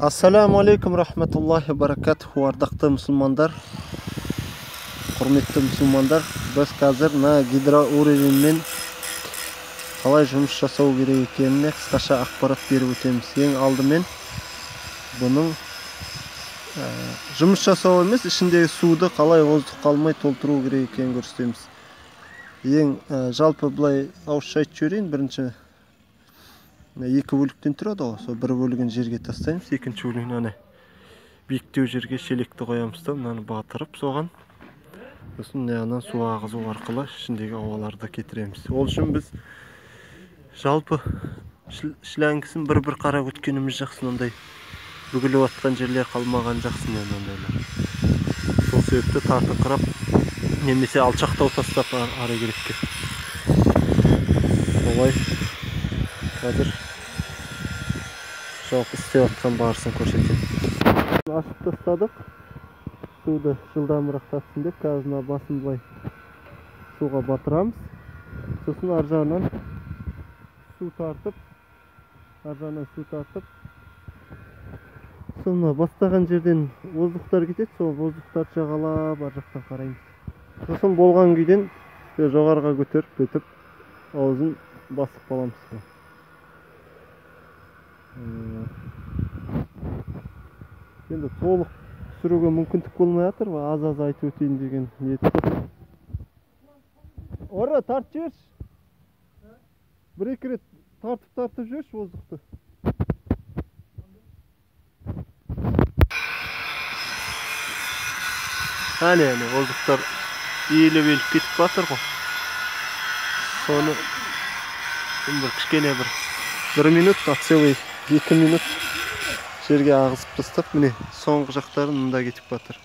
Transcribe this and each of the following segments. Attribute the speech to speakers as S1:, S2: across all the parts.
S1: Ассаламу алейкум рахматуллахи баракатуху, ардақты мұсылмандар, құрметті мұсылмандар, біз қазір мына гидроуровеньмен қалай жұмыс жасау керек екеніне қысқаша ақпарат беріп өтеміз. Ең алдымен бұның жұмыс жасау емес, ішіндегі суды қалай воздух қалмай толтыру керек екенін көрсетеміз. Ең жалпы былай ауызша айтып жіберейін, бірінші екі бөліктен тұрады ғой, сол бір бөлігін жерге тастаймыз, екінші бөлігін ана биіктеу жерге шелекті қоямыз да, мынаны батырып соған, сосын мына су ағызу арқылы ішіндегі ауаларды кетіреміз. Ол үшін біз жалпы шлангісін бір-бір қарап өткеніміз жақсы, мынандай бүгіліп атқан жерлер қалмаған жақсы, мынандайлар. Сол себепті тартыңқырап немесе алшақтау тастап ары керекке. Солай қазір жалпы істеп жатқан барысын көрсетемін. Ашып тастадық, суды жылдамырақ тартсын деп. Қазір мына басын былай суға батырамыз, сосын ар жағынан су тартып, сол мына бастаған жерден воздухтар кетеді, сол воздухтарды жағалап ар жақтан қараймыз. Сосын болған күйден жоғарыға көтеріп бүйтіп аузын басып қаламыз. Енді толық түсіруге мүмкіндік болмай жатыр, аз-аз айтып өтейін деген ниет. Ора, тартып жіберші. Бір-екі рет тартып жіберші воздухты. Әне, әне, воздухтар иіліп-иіліп кетіп жатыр ғой. Соны бір кішкене бір минут, а целый 2 минут жерге ағызып тастап, міне соңғы жақтары мында кетіп жатыр.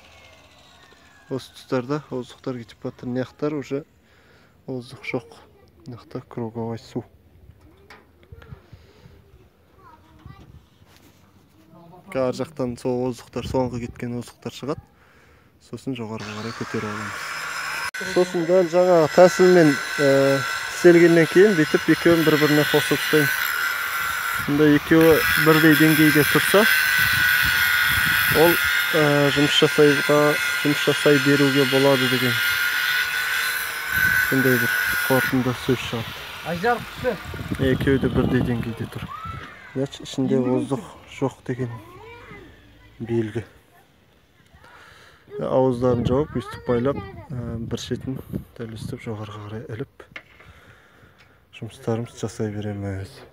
S1: Осы тұстарда воздухтар кетіп жатыр. Мына жақтар уже воздух жоқ. Мына жақта круговой су. Ар жақтан сол воздухтар, соңғы кеткен воздухтар шығады. Сосын жоғарыға қарай көтеріп аламыз. Сосын дәл жаңағы тәсілмен істелгеннен кейін бүйтіп екеуін бір-біріне қосып ұстаймыз. Сонда екеуі бірдей деңгейде тұрса, ол жұмыс жасай беруге болады деген сондай бір қорытынды сөз шығады.
S2: Ажар түсі.
S1: Екеуі де бірдей деңгейде тұр. Значит, ішінде воздух жоқ деген белгі. Ауыздарын жауып, өстіп байлап, бір шетін дәл өстіп жоғарыға қарай іліп, жұмыстарымызды жасай береміз.